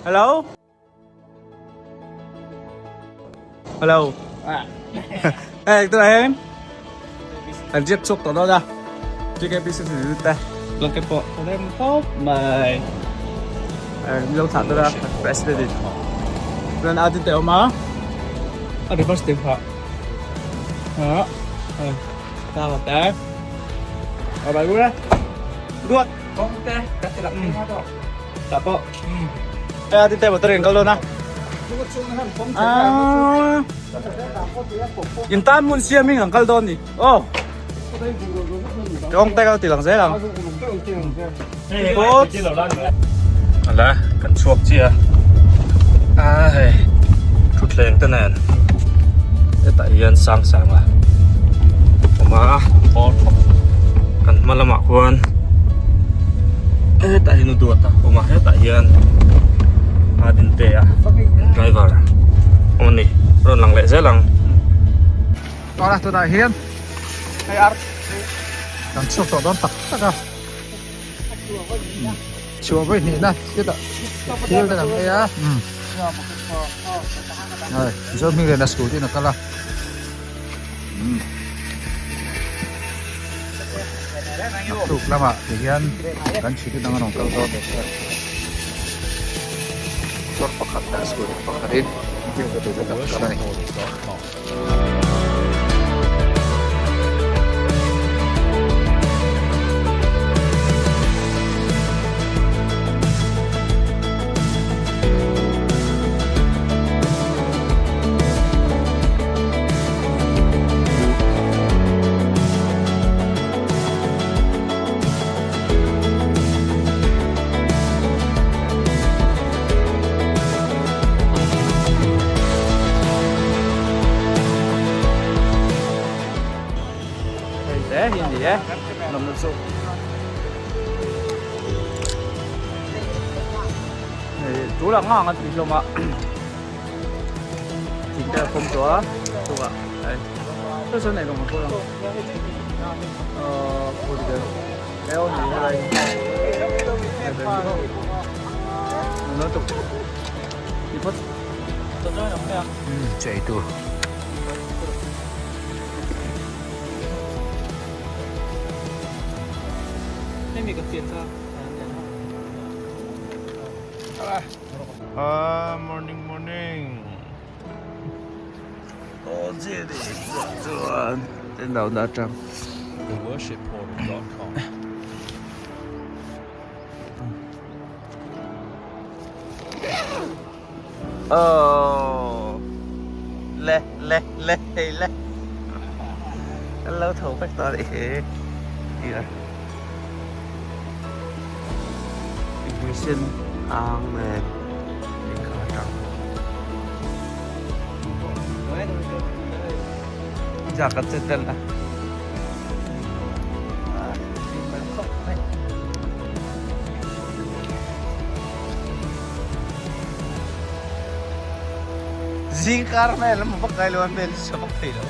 Hello. Hello. Hey, tôi em. Anh giết chụp tao đó ra. GKPC thì ta. Lang cái bộ em khóc mày. Lâu thật ra president. Lan adin te oma. A reverse te pha. Ha. Ta mà té. Ở bài vui đấy. Good. Kong te, ka ti lak ni to. Ta po. Eh, adin te motor in kal na. Ah. In tan mun siam in ang kal dawn ni. Oh. Kong te kal ti lang zel ang. Good. Ala, kan chhuak chiah a. A hei, thutthleng te nen hetah hian sang sang a awm a, kan hma lamah khuan hetah hian a duat a awm a, hetah hian a din te a driver awm a ni, rawn lang leh zel ang. Tawla tunah hian hei ar kan chhuak tawh dawn tak tak a. Chhuah vawi hnihna chutah thil te kan ei a hei Mizo hming lehna school te in a kal a naktuk lamah ti hian kan chhute dang a rawn kal dawn motor pakhat leh scooty pakhatin kan kal a ni. Hei te hi a ni e nawmna chu hei tul ang ang a ti hlawm a thing te a fawm tawh a chungah hei saw sawn ei rawng a pawl ang ahh football Chei tur. Ah, morning morning. Theworshipportal.com. Oh. Le le le hei le. Hello tho vek ta ni he. Tia. Ignition ang nen. Dạ cắt chết tên là Zing kar mel mo pak kai luan mel sa pak thei lo.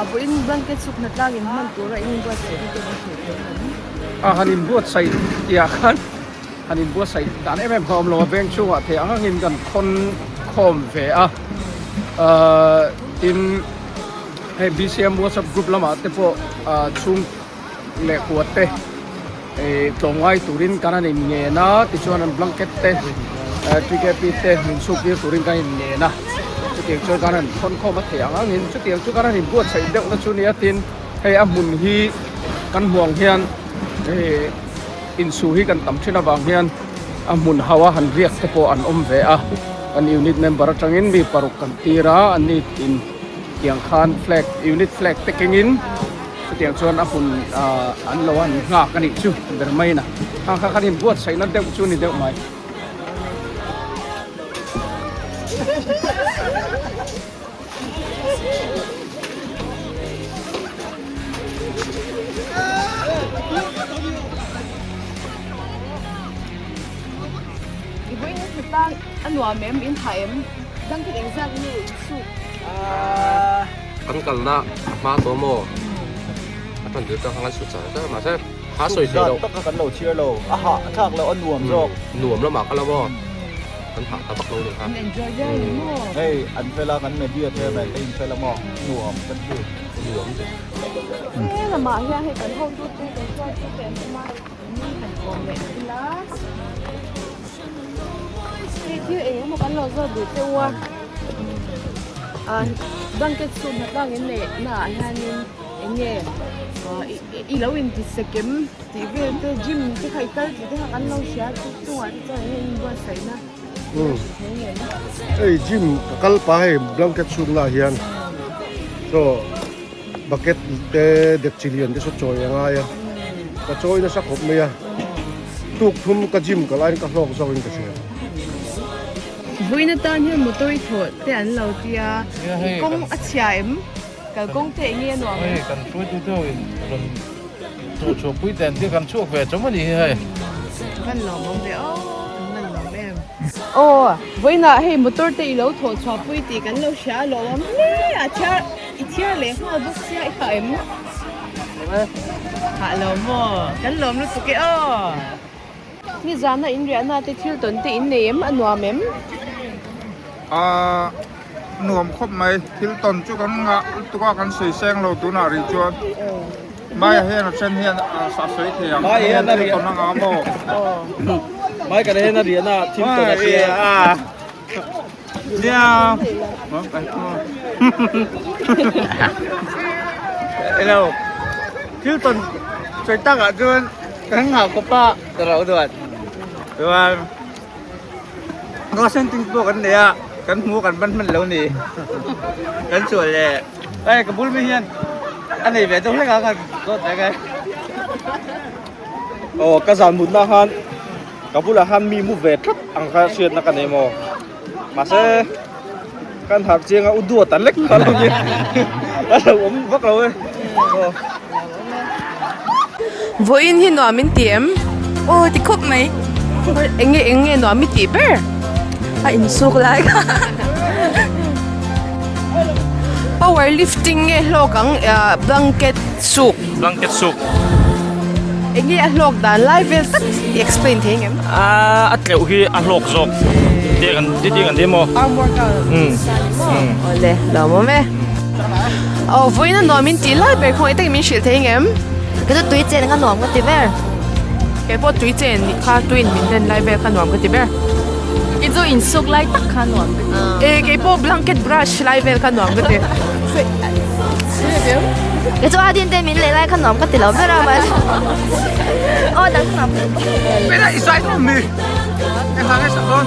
Vawiin blanket soup hnatlang in hman tura in inbuatsaih hi te min hmuh theih ang. A han inbuatsaih tihah khan han inbuatsaih dan em em kha a awm lo a, veng chhungah theih ang angin kan khawn khawm ve a, tin. Hei BCM WhatsApp group lamah te pawh chhung leh kua te tlawmngai turin kan han in ngen a, tichuan an blanket te TKP te min chhuk tir turin kan in ngen a, chutiang chuan kan han thawn khawm a theih ang angin chutiang chu kan han inbuatsaih deuh na chu nia tin hei a hmun hi kan hmuh ang hian insuh hi kan tam thin avang hian a hmun ho a han riak te pawh an awm ve a, kan unit member atangin mi paruk kan tir a, an ni in tiang khan flag unit flag te kengin chutiang chuan a hmun ah an lo han nghak a nih chu ber mai na hang kha khan inbuatsaihna deuh chu a ni deuh mai. I vawiin hmu tang a nuam em in tha em blanket engzat nge in suk. Kan kalna a hma tawh maw a tan tir tang khan sut char char mahse ha sawi thei lo. Tak kha kan lo chhiar lo a hah a thlak loh a nuam zawk. Nuam lamah ka la maw. Kan hah ta vak lo ni kha. An enjoy viau ni maw. Hei an fel a kan media te mai te in fel a maw nuam kan ti. Nuam te. He lamah hian hei kan hotu te kan hruaitu te an awm a mi han kawm leh ila. Hei thil eng emaw kan lo zawt duh teuh a. Ah blanket suit hnatlang in neih naah hianin eng nge i lo inti sekem tih vel te gym te kha i kal tih te kha kan lo hria chu chungah te chuan eng nge inbuatsaihna Hei gym ka kal pah hei blanket chhung lah hian chaw bucket te dekchi lian te saw chawi a ngai a ka chawi nasa khawp mai a tuk thum ka gym ka laiin ka hlawk zawk in ka hria. Vawiin atan hian motor i thawh te an lo tia kawng a chhia em? Kalkawng te enge a nuam em? Hei kan hruaitu deuh in rawn chhuah chhuah pui te an tia kan chhuak ve chawm a ni hi hei. Van lawm awm ve aw, kan van lawm em. Aw, vawiinah hei motor te i lo thawh chhuah pui tih kan lo hria a lawm awm hle a, thiar i thiar leh nghal bawk sia i hah em? Hah lo maw, kan lawm lutuk e aw. Nizana in riahna te thil tawn te in nei em? A nuam em? Aaa nuam khawp mai. Thil tawn chu kan ngah lutuk a, kan sawi seng lo tunah rih chuan. Maia hian a then hian a sawi thei ang. Maia hian a thil tawn a ngah maw? Mai kan hian a riahna thil tawn a hria. Nia. Hello. Thil tawn sawi takah chuan Kan ngah khawp a ka lo duat chuan Roshan ting pawh kan nei a kan hmu kan ban hman lo ni kan chhuah leh hei ka bul mi hian a nei ve deuh hlek a ka zawt vek e aw ka zan mut na khan ka bulah khan mi mu ve tlat ang kha hriatna ka nei maw mahse kan harh chiang a u duat a lek kha lo nia a lo awm vak lo e aw. Vawiin hi nuam in ti em? Aw ti khawp mai. Eng nge eng nge nuam i tih ber? A insuk lai kha. Power lifting nge hlawk ang blanket suk? Blanket suk. Eng nge a hlawk dan lai vel tak i explain thei ngem? A tleuh hi a hlawk zawk tih kan ti tih kan ti maw? Arm workout san ni maw? Awle lawmawm e. Aw vawiin a nuam in tih lai ber khawngaih takin min hrilh thei ngem? Kei chu tui chen kha nuam ka ti ber. Kei pawh tui chen nih kha tuiin min len lai vel kha nuam ka ti ber. Kei chu insuk lai tak kha nuam ka ti. E kei pawh blanket brush lai vel kha nuam ka ti. Kei chu a din te min leh lai kha nuam ka ti lo ber a mahse aw dang kha nuam ka ti. Pera i sai dawn mi? Eng hang e sak dawn?